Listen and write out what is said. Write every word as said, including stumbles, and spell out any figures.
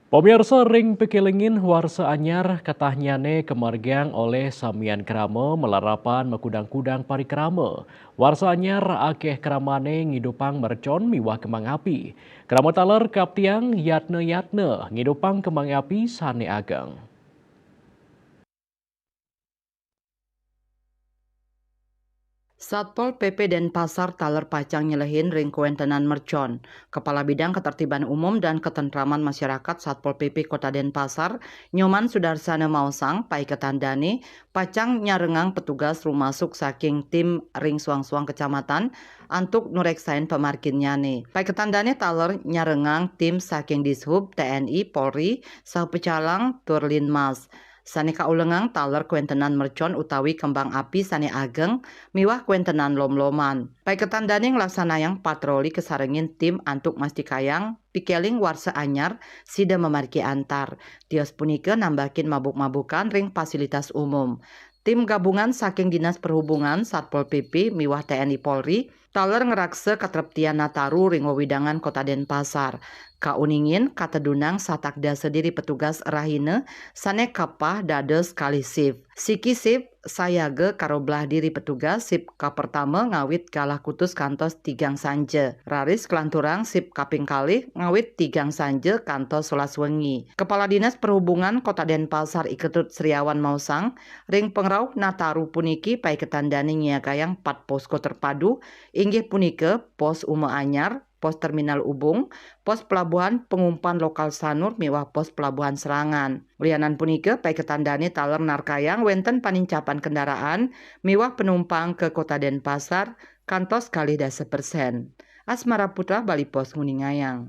Pamiarsa, ring pakelingin warsa anyar katahnyane kamargiang olih samian krama malarapan makudang-kudang parikrama. Warsa anyar akeh kramane ngidupang mercon miwah kembang api. Krama taler kaptiang yatna-yatna ngidupang kembang api sane ageng. Satpol P P Denpasar taler pacang nyelehin ring kawentenan mercon. Kepala Bidang Ketertiban Umum dan Ketentraman Masyarakat Satpol P P Kota Denpasar, Nyoman Sudarsana maosang, paiketan dane pacang nyarengang petugas rumasuk saking tim ring suang-suang kecamatan antuk nureksain pamarginnyane. Paiketan dane taler nyarengang tim saking Dishub, T N I, Polri, saha pecalang tur Linmas. Sane kaulengang taler kawentenan mercon utawi kembang api sane ageng miwah kawentenan lom-loman. Paiketan dane nglaksanayang patroli kasarengin tim antuk mastikayang pikeling warsa anyar sida mamargi antar. Tios punika nambakin mabuk-mabukan ring fasilitas umum. Tim gabungan saking Dinas Perhubungan, Satpol P P, miwah T N I Polri taler ngraksa katreptian Nataru ring wewidangan Kota Denpasar. Kauningin katedunang satak dasa diri petugas rahina sane kapah dados kalih shift. Siki shift sayaga karobelah diri petugas shift kapertama ngawit galah kutus kantos tigang sanja. Raris kalanturang shift kaping kalih ngawit tigang sanja kantos solas wengi. Kepala Dinas Perhubungan Kota Denpasar I Ketut Sriawan maosang, ring pangrauh Nataru puniki paiketan dane nyiagayang pat posko terpadu, inggih punika Pos Uma Anyar, Pos Terminal Ubung, Pos Pelabuhan Pengumpan Lokal Sanur miwah Pos Pelabuhan Serangan. Lianan punika, paiketan dane taler narkayang wenten panincapan kendaraan miwah penumpang ka Kota Denpasar kantos kalih dasa persen. Asmara Putra, Bali Post, nguningayang.